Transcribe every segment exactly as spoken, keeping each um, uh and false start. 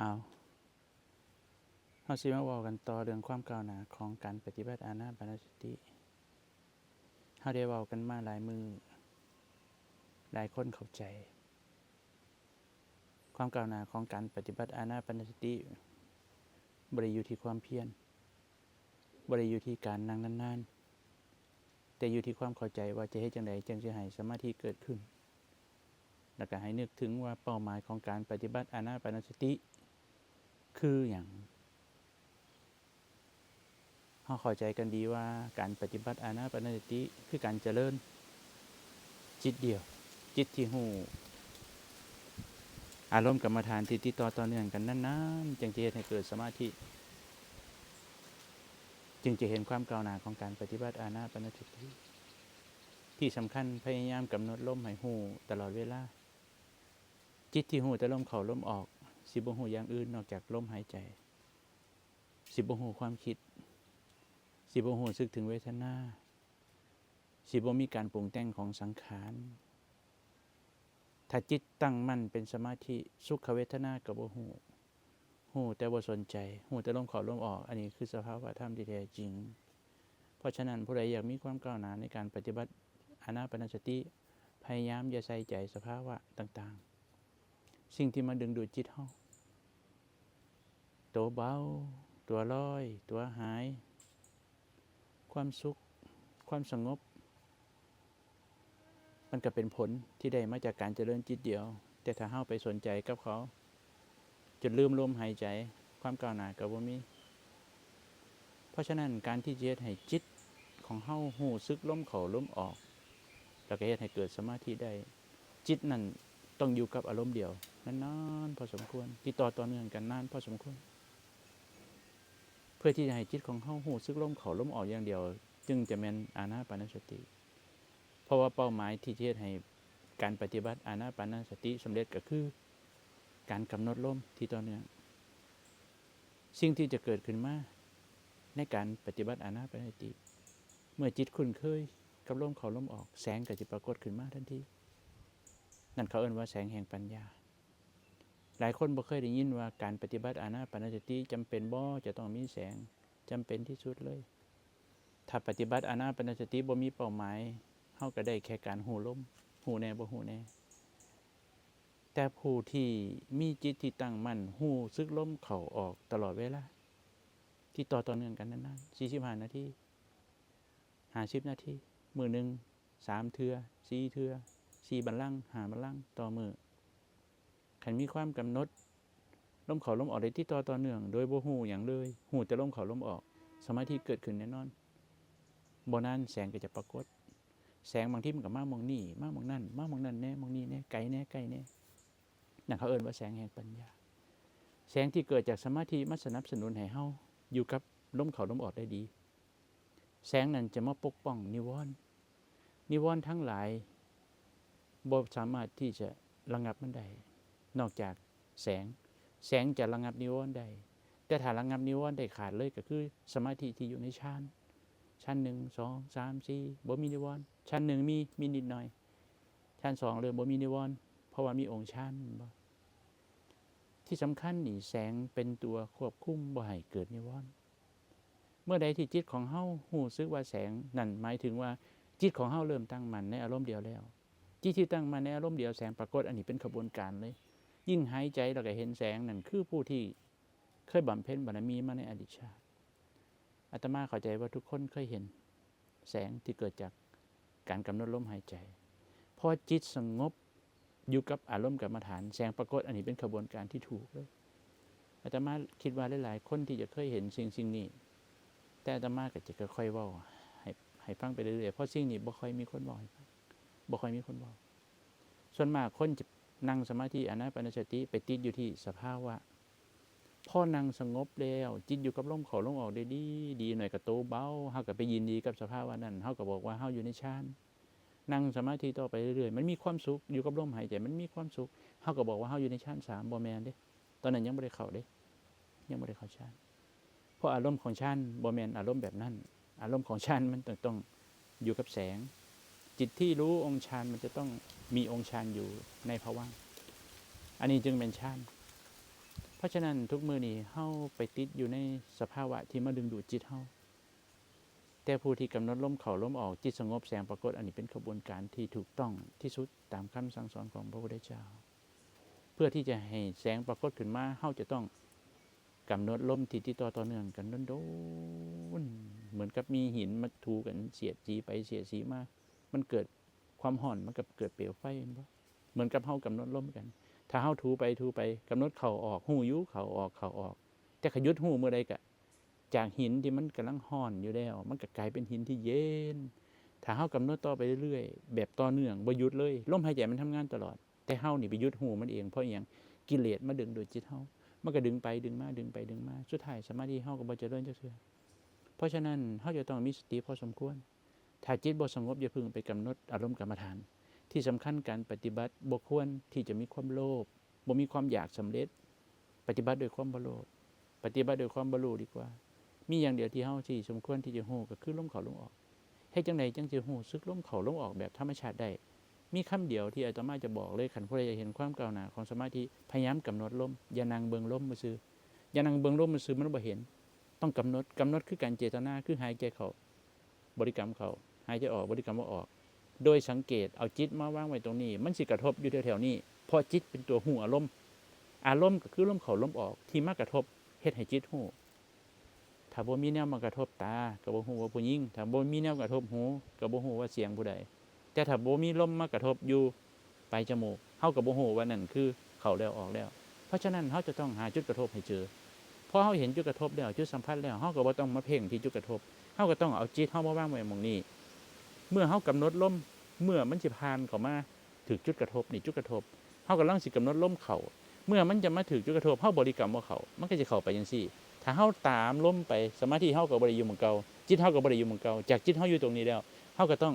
เอา เฮาสิมาเว้ากันต่อเรื่องความก้าวหน้าของการปฏิบัติอานาปานสติ เฮาได้เว้ากันมาหลายมื้อ หลายคนเข้าใจ ความก้าวหน้าของการปฏิบัติอานาปานสติ บ่ได้อยู่ที่ความเพียร บ่ได้อยู่ที่การนั่งนานๆ แต่อยู่ที่ความเข้าใจว่าจะเฮ็ดจั่งใดจั่งสิให้สมาธิเกิดขึ้น แล้วก็ให้นึกถึงว่าเป้าหมายของการปฏิบัติอานาปานสติ คือหยัง เฮาเข้าใจกันดีว่าการปฏิบัติอานาปานสติคือการเจริญจิตเดียว จิตที่ฮู้ อารมณ์กรรมฐานที่ติดต่อต่อเนื่องกันนานๆ จึงจะเฮ็ดให้เกิดสมาธิ จึงจะเห็นความก้าวหน้าของการปฏิบัติอานาปานสติ ที่สำคัญพยายามกำหนดลมให้ฮู้ตลอดเวลา จิตที่ฮู้แต่ลมเข้าลมออก สิบ่ฮู้อย่างอื่นนอกจากลมหายใจ สิบ่ฮู้ความคิด สิบ่ฮู้สึกถึงเวทนา สิบ่มีการปรุงแต่งของสังขาร ถ้าจิตตั้งมั่นเป็นสมาธิ สุขเวทนาก็บ่ฮู้ ฮู้แต่บ่สนใจ ฮู้แต่ลมเข้าลมออก อันนี้คือสภาวะธรรมที่แท้จริง เพราะฉะนั้นผู้ใดอยากมีความก้าวหน้าในการปฏิบัติอานาปานสติ พยายามอย่าใส่ใจสภาวะต่างๆ สิ่งที่มาดึงดูดจิตเฮา ตัวเบา ตัวลอย ตัวหาย ความสุข ความสงบ มันก็เป็นผลที่ได้มาจากการเจริญจิตเดียว แต่ถ้าเฮาไปสนใจกับเขา จนลืมลมหายใจ ความก้าวหน้าก็บ่มี เพราะฉะนั้นการที่จะเฮ็ดให้จิตของเฮาฮู้สึกลมเข้าลมออก แล้วก็เฮ็ดให้เกิดสมาธิได้ จิตนั่นต้องอยู่กับอารมณ์เดียวนานๆ พอสมควร ติดต่อต่อเนื่องกันนานพอสมควร เพื่อที่จะให้จิตของเฮาฮู้สึกลมเข้าลมออกอย่างเดียว จึงจะแม่นอานาปานสติ เพราะว่าเป้าหมายที่จะเฮ็ดให้การปฏิบัติอานาปานสติสำเร็จก็คือ การกำหนดลมที่ต่อเนื่อง สิ่งที่จะเกิดขึ้นมาในการปฏิบัติอานาปานสติ เมื่อจิตคุ้นเคยกับลมเข้าลมออก แสงก็จะปรากฏขึ้นมาทันที นั่นเขาเอิ้นว่าแสงแห่งปัญญา หลายคนบ่เคยได้ยินว่าการปฏิบัติอานาปานสติจำเป็นบ่จะต้องมีแสง จำเป็นที่สุดเลย ถ้าปฏิบัติอานาปานสติบ่มีเป้าหมาย เฮาก็ได้แค่การฮู้ลม ฮู้แน่บ่ฮู้แน่ แต่ผู้ที่มีจิตที่ตั้งมั่น ฮู้สึกลมเข้าออกตลอดเวลา ติดต่อต่อเนื่องกันนานๆ สี่สิบห้านาที ห้าสิบนาที มื้อหนึ่ง สามเทื่อ สี่เทื่อ สี่บัลลังก์ ห้าบัลลังก์ต่อมื้อ คันมีความกำหนด ลมเข้าลมออกได้ติดต่อต่อเนื่อง โดยบ่ฮู้หยังเลย ฮู้แต่ลมเข้าลมออก สมาธิเกิดขึ้นแน่นอน บ่นานแสงก็จะปรากฏ แสงบางทีมันก็มาหม่องนี้ มาหม่องนั้น มาหม่องนั้นแน่ หม่องนี้แน่ ไกลแน่ ใกล้แน่ นั่นเขาเอิ้นว่าแสงแห่งปัญญา แสงที่เกิดจากสมาธิมาสนับสนุนให้เฮาอยู่กับลมเข้าลมออกได้ดี แสงนั้นจะมาปกป้องนิวรณ์ นิวรณ์ทั้งหลายบ่สามารถที่จะระงับมันได้ นอกจากแสง แสงจะระงับนิวรณ์ได้ แต่ถ้าระงับนิวรณ์ได้ขาดเลยก็คือสมาธิที่อยู่ในฌาน ชั้นหนึ่ง สอง สาม สี่ บ่มีนิวรณ์ ชั้นหนึ่งมี มีนิดหน่อย ชั้นสองเริ่มบ่มีนิวรณ์ เพราะว่ามีองค์ฌาน แม่นบ่ ที่สำคัญนี่แสงเป็นตัวควบคุมบ่ให้เกิดนิวรณ์ เมื่อใดที่จิตของเฮาฮู้สึกว่าแสง นั่นหมายถึงว่าจิตของเฮาเริ่มตั้งมั่นในอารมณ์เดียวแล้ว จิตที่ตั้งมั่นในอารมณ์เดียวแสงปรากฏ อันนี้เป็นขบวนการเลย ยิ่งหายใจแล้วก็เห็นแสง นั่นคือผู้ที่เคยบำเพ็ญบารมีมาในอดีตชาติ อาตมาเข้าใจว่าทุกคนเคยเห็นแสงที่เกิดจากการกำหนดลมหายใจ พอจิตสงบอยู่กับอารมณ์กรรมฐาน แสงปรากฏ อันนี้เป็นขบวนการที่ถูกเลย อาตมาคิดว่าหลายๆ คนที่จะเคยเห็นสิ่งสิ่งนี้ แต่อาตมาก็จะค่อยๆเว้าให้ ให้ฟังไปเรื่อยๆ เพราะสิ่งนี้บ่ค่อยมีคนเว้าให้ฟัง บ่ค่อยมีคนเว้า ส่วนมากคนจะนั่งสมาธิอานาปานสติไปติดอยู่ที่สภาวะ พอนั่งสงบแล้ว จิตอยู่กับลมเข้าลมออกได้ดี ดีหน่อยก็โตเบา เฮาก็ไปยินดีกับสภาวะนั้น เฮาก็บอกว่าเฮาอยู่ในฌาน นั่งสมาธิต่อไปเรื่อยๆ มันมีความสุข อยู่กับลมหายใจ มันมีความสุข เฮาก็บอกว่าเฮาอยู่ในฌานสาม บ่แม่นเด้ ตอนนั้นยังบ่ได้เข้าเด้ ยังบ่ได้เข้าฌาน เพราะอารมณ์ของฌานบ่แม่นอารมณ์แบบนั้น อารมณ์ของฌานมันต้อง ต้องอยู่กับแสง จิตที่รู้องค์ฌานมันจะต้องมีองค์ฌานอยู่ในภวังค์ อันนี้จึงเป็นฌาน เพราะฉะนั้นทุกมื้อนี้เฮาไปติดอยู่ในสภาวะที่มาดึงดูดจิตเฮา แต่ผู้ที่กำหนดลมเข้าลมออก จิตสงบ แสงปรากฏ อันนี้เป็นขบวนการที่ถูกต้องที่สุดตามคำสั่งสอนของพระพุทธเจ้า เพื่อที่จะให้แสงปรากฏขึ้นมา เฮาจะต้องกำหนดลมที่ติดต่อต่อเนื่องกันโดนๆ เหมือนกับมีหินมาถูกัน เสียดสีไปเสียดสีมา มันเกิดความร้อน มันก็เกิดเปลวไฟ แม่นบ่ เหมือนกับเฮากำหนดลมกัน ถ้าเฮาถูไปถูไป กำหนดเข้าออก ฮู้อยู่ เข้าออก เข้าออก แต่ขยุดฮู้มื้อใดก็ จากหินที่มันกำลังร้อนอยู่แล้ว มันก็กลายเป็นหินที่เย็น ถ้าเฮากำหนดต่อไปเรื่อยๆ แบบต่อเนื่อง บ่หยุดเลย ลมหายใจมันทำงานตลอด แต่เฮานี่ไปหยุดฮู้มันเอง เพราะอิหยัง กิเลสมาดึงดูดจิตเฮา มันก็ดึงไปดึงมา ดึงไปดึงมา สุดท้ายสมาธิเฮาก็บ่เจริญจักเทื่อ เพราะฉะนั้นเฮาจะต้องมีสติพอสมควร ถ้าจิตบ่สงบอย่าเพิ่งไปกำหนดอารมณ์กรรมฐาน ที่สำคัญการปฏิบัติบ่ควรที่จะมีความโลภ บ่มีความอยากสำเร็จ ปฏิบัติด้วยความบ่โลภ ปฏิบัติด้วยความบ่โลภดีกว่า มีอย่างเดียวที่เฮาที่สมควรที่จะฮู้ก็คือลมเข้าลมออก เฮ็ดจั่งใดจั่งสิฮู้สึกลมเข้าลมออกแบบธรรมชาติได้ มีคำเดียวที่อาตมาจะบอกเลย คันผู้ใดอยากเห็นความก้าวหน้าของสมาธิ พยายามกำหนดลม อย่านั่งเบิ่งลมซื่อ อย่านั่งเบิ่งลมซื่อ มันบ่เห็น ต้องกำหนด กำหนดคือการเจตนา คือหายใจเข้า บริกรรมเข้า หายใจออก บริกรรมว่าออก โดยสังเกตเอาจิตมาวางไว้ตรงนี้ มันสิกระทบอยู่แถวๆนี้ เพราะจิตเป็นตัวฮู้อารมณ์ อารมณ์ก็คือลมเข้าลมออกที่มากระทบ เฮ็ดให้จิตฮู้ ถ้าบ่มีแนวมากระทบตา ก็บ่ฮู้ว่าผู้หญิง ถ้าบ่มีแนวกระทบหู ก็บ่ฮู้ว่าเสียงผู้ใด แต่ถ้าบ่มีลมมากระทบอยู่ปลายจมูก เฮาก็บ่ฮู้ว่านั่นคือเข้าแล้วออกแล้ว เพราะฉะนั้นเฮาจะต้องหาจุดกระทบให้เจอ พอเฮาเห็นจุดกระทบแล้ว จุดสัมผัสแล้ว เฮาก็บ่ต้องมาเพ่งที่จุดกระทบ เฮาก็ต้องเอาจิตเฮามาวางไว้หม่องนี้ เมื่อเฮากำหนดลม เมื่อมันสิผ่านเข้ามาถืกจุดกระทบ นี่จุดกระทบ เฮากำลังสิกำหนดลมเข้า เมื่อมันจะมาถืกจุดกระทบ เฮาบริกรรมว่าเข้า มันก็สิเข้าไปจั่งซี้ ถ้าเฮาตามลมไป สมาธิเฮาก็บ่ได้อยู่หม่องเก่า จิตเฮาก็บ่ได้อยู่หม่องเก่า จากจิตเฮาอยู่ตรงนี้แล้ว เฮาก็ต้อง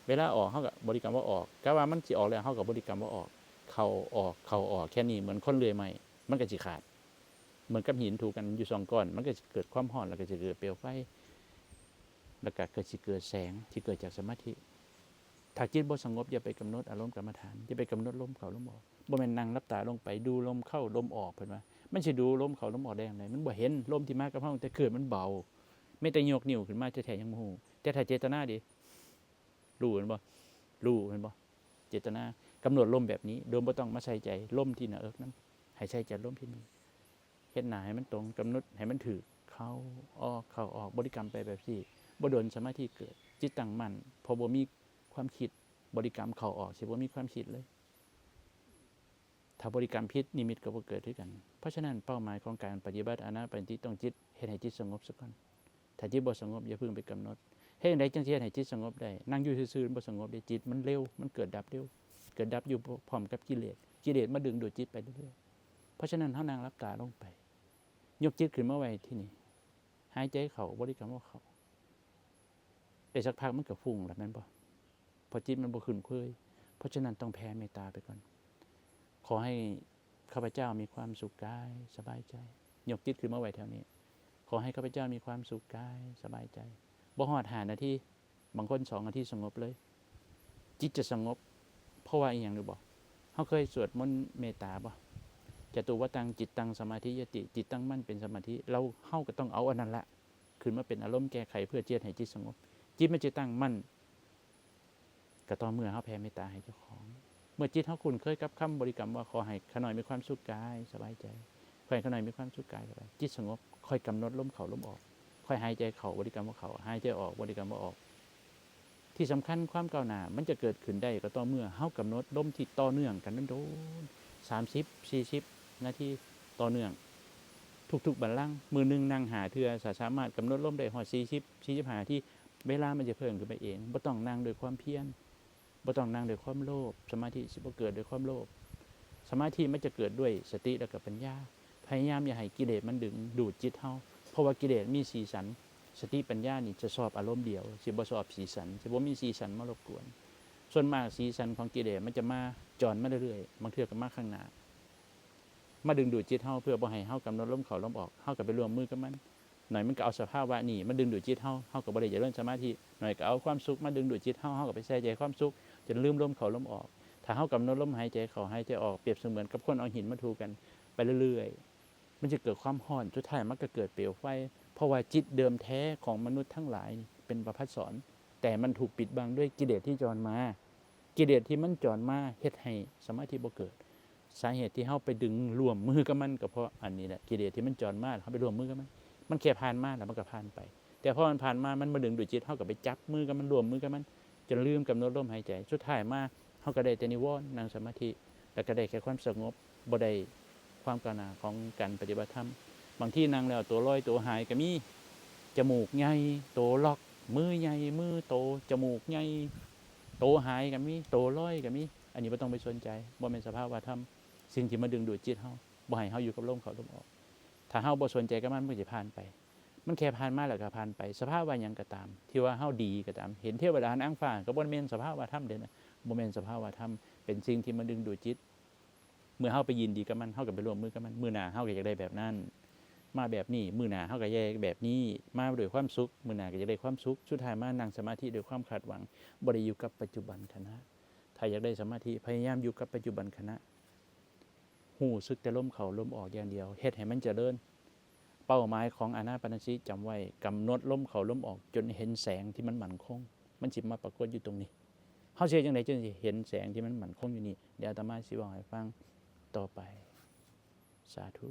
เวลาออก เฮาก็บริกรรมว่าออก กะว่ามันสิออกแล้ว เฮาก็บริกรรมว่าออก เข้าออก เข้าออก แค่นี้ เหมือนคนเลื่อยไม้ มันก็สิขาด เหมือนกับหินถูกกันอยู่สองก้อน มันก็สิเกิดความร้อน แล้วก็สิเกิดเปลวไฟ แล้วก็เกิด สิเกิดแสงที่เกิดจากสมาธิ ถ้าจิตบ่สงบอย่าไปกำหนดอารมณ์กรรมฐาน อย่าไปกำหนดลมเข้าลมออก บ่แม่นนั่งหลับตาลงไปดูลมเข้าลมออก เพิ่นว่า มันสิดูลมเข้าลมออกได้จั่งใด มันบ่เห็น ลมที่มากับเฮาตั้งแต่เกิดมันเบา แม้แต่ยกนิ้วขึ้นมาแท้ๆยังบ่ฮู้ แต่ถ้าเจตนาเด้ รู้แม่นบ่ รู้แม่นบ่ เจตนา กำหนดลมแบบนี้ โดยบ่ต้องมาใส่ใจลมที่หน้าอกนำ ให้ใส่ใจลมที่นี่ เฮ็ดหน้าให้มันตรง กำหนดให้มันถืก เข้าออก เข้าออก บริกรรมไปแบบซี้ บ่โดนสมาธิเกิด จิตตั้งมั่น เพราะบ่มีความคิด บริกรรมเข้าออกสิบ่มีความคิดเลย ถ้าบริกรรมผิด นิมิตก็บ่เกิดคือกัน เพราะฉะนั้นเป้าหมายของการปฏิบัติอานาปานสติต้องจิต เฮ็ดให้จิตสงบซะก่อน ถ้าจิตบ่สงบอย่าเพิ่งไปกำหนด เฮ็ดจั่งใดจั่งสิเฮ็ดให้จิตสงบได้ นั่งอยู่ซื่อๆบ่สงบเด้ จิตมันเร็ว มันเกิดดับเร็ว เกิดดับอยู่พร้อมกับกิเลส กิเลสมาดึงดูดจิตไปเรื่อยๆ เพราะฉะนั้นเฮานั่งหลับตาลงไป ยกจิตขึ้นมาไว้ที่นี่ หายใจเข้า บริกรรมว่าเข้า ได้สักพักมันก็ฟุ้งแล้วแม่นบ่ เพราะจิตมันบ่คุ้นเคย เพราะฉะนั้นต้องแผ่เมตตาไปก่อน ขอให้ข้าพเจ้ามีความสุขกายสบายใจ ยกจิตขึ้นมาไว้แถวนี้ ขอให้ข้าพเจ้ามีความสุขกายสบายใจ บ่ฮอดห้านาที บางคนสองนาทีสงบเลย จิตจะสงบ เพราะว่าอีหยังรู้บ่ เฮาเคยสวดมนต์เมตตาบ่ จตุวตังจิตตังสมาธิยติ จิตตั้งมั่นเป็นสมาธิ เรา เฮาก็ต้องเอาอันนั้นละ ขึ้นมาเป็นอารมณ์แก้ไขเพื่อจิตให้จิตสงบ จิตมันจะตั้งมั่น ก็ต่อเมื่อเฮาแผ่เมตตาให้เจ้าของ เมื่อจิตเฮาคุ้นเคยกับคำบริกรรมว่าขอให้ข้าน้อยมีความสุขกายสบายใจ ขอให้ข้าน้อยมีความสุขกายสบาย จิตสงบ ค่อยกำหนดลมเข้าลมออก ค่อยหายใจเข้าบริกรรมว่าเข้า หายใจออกบริกรรมว่าออก ที่สำคัญความก้าวหน้ามันจะเกิดขึ้นได้ก็ต่อเมื่อเฮากำหนดลมที่ต่อเนื่องกันโดนๆ สามสิบ สี่สิบนาทีต่อเนื่อง ทุกๆบัลลังก์ มื้อหนึ่งนั่งห้าเทื่อ ถ้าสามารถกำหนดลมได้ฮอดสี่สิบ สี่สิบห้านาที เวลามันจะเพิ่มขึ้นไปเอง บ่ต้องนั่งด้วยความเพียร บ่ต้องนั่งด้วยความโลภ สมาธิสิบ่เกิดด้วยความโลภ สมาธิมันจะเกิดด้วยสติและก็ปัญญา พยายามอย่าให้กิเลสมันดึงดูดจิตเฮา เพราะว่ากิเลสมีสีสัน สติปัญญานี่จะชอบอารมณ์เดียว สิบ่ชอบสีสัน สิบ่มีสีสันมารบกวน ส่วนมากสีสันของกิเลสมันจะมาจรมาเรื่อยๆ บางเทื่อก็มาข้างหน้า มาดึงดูดจิตเฮาเพื่อบ่ให้เฮากำหนดลมเข้าลมออก เฮาก็ไปร่วมมือกับมัน หน่อยมันก็เอาสภาวะนี้มาดึงดูดจิตเฮา เฮาก็บ่ได้เจริญสมาธิ หน่อยก็เอาความสุขมาดึงดูดจิตเฮา เฮาก็ไปใส่ใจความสุข จนลืมลมเข้าลมออก ถ้าเฮากำหนดลมหายใจเข้าหายใจออก เปรียบเสมือนกับคนเอาหินมาถูกันไปเรื่อย มันจะเกิดความร้อน สุดท้ายมันก็เกิดเปลวไฟ เพราะว่าจิตเดิมแท้ของมนุษย์ทั้งหลายนี่เป็นประภัสสร แต่มันถูกปิดบังด้วยกิเลสที่จรมา กิเลสที่มันจรมาเฮ็ดให้สมาธิบ่เกิด สาเหตุที่เฮาไปดึงร่วมมือกับมันก็เพราะอันนี้แหละ กิเลสที่มันจรมา เฮาไปร่วมมือกับมัน มันแค่ผ่านมาแล้วมันก็ผ่านไป แต่พอมันผ่านมา มันมาดึงดูดจิต เฮาก็ไปจับมือกับมัน ร่วมมือกับมัน จนลืมกำหนดลมหายใจ สุดท้ายมา เฮาก็ได้แต่นิวรณ์ นั่งสมาธิ แล้วก็ได้แค่ความสงบ บ่ได้ความก้าวหน้าของการปฏิบัติธรรม บางทีนั่งแล้วตัวลอยตัวหายก็มี จมูกใหญ่ ตัวล็อก มือใหญ่ มือโต จมูกใหญ่ โตหายก็มี โตลอยก็มี อันนี้บ่ต้องไปสนใจ บ่แม่นสภาวะธรรม สิ่งที่มาดึงดูดจิตเฮา บ่ให้เฮาอยู่กับลมเข้าลมออก ถ้าเฮาบ่สนใจกับมัน มันก็สิผ่านไป มันแค่ผ่านมาแล้วก็ผ่านไป สภาวะหยังก็ตาม ที่ว่าเฮาดีก็ตาม เห็นเทวดา นางฟ้า ก็บ่แม่นสภาวะธรรมเด้นะ บ่แม่นสภาวะธรรม เป็นสิ่งที่มาดึงดูดจิต เมื่อเฮาไปยินดีกับมัน เฮาก็ไปร่วมมือกับมัน มื้อหน้าเฮาก็อยากได้แบบนั้น มาแบบนี้ มื้อหน้าเฮาก็อยากได้แบบนี้ มาด้วยความสุข มื้อหน้าก็อยากได้ความสุข สุดท้ายมานั่งสมาธิด้วยความคาดหวัง บ่ได้อยู่กับปัจจุบันขณะ ถ้าอยากได้สมาธิ พยายามอยู่กับปัจจุบันขณะ รู้สึกแต่ลมเข้าลมออกอย่างเดียว เฮ็ดให้มันเจริญ เป้าหมายของอานาปานสติจำไว้ กำหนดลมเข้าลมออกจนเห็นแสงที่มันมั่นคง มันสิมาปรากฏอยู่ตรงนี้ เฮาสิเฮ็ดจั่งใดจึงสิเห็นแสงที่มันมั่นคงอยู่นี่ เดี๋ยวอาตมาสิเว้าให้ฟังต่อไป สาธุ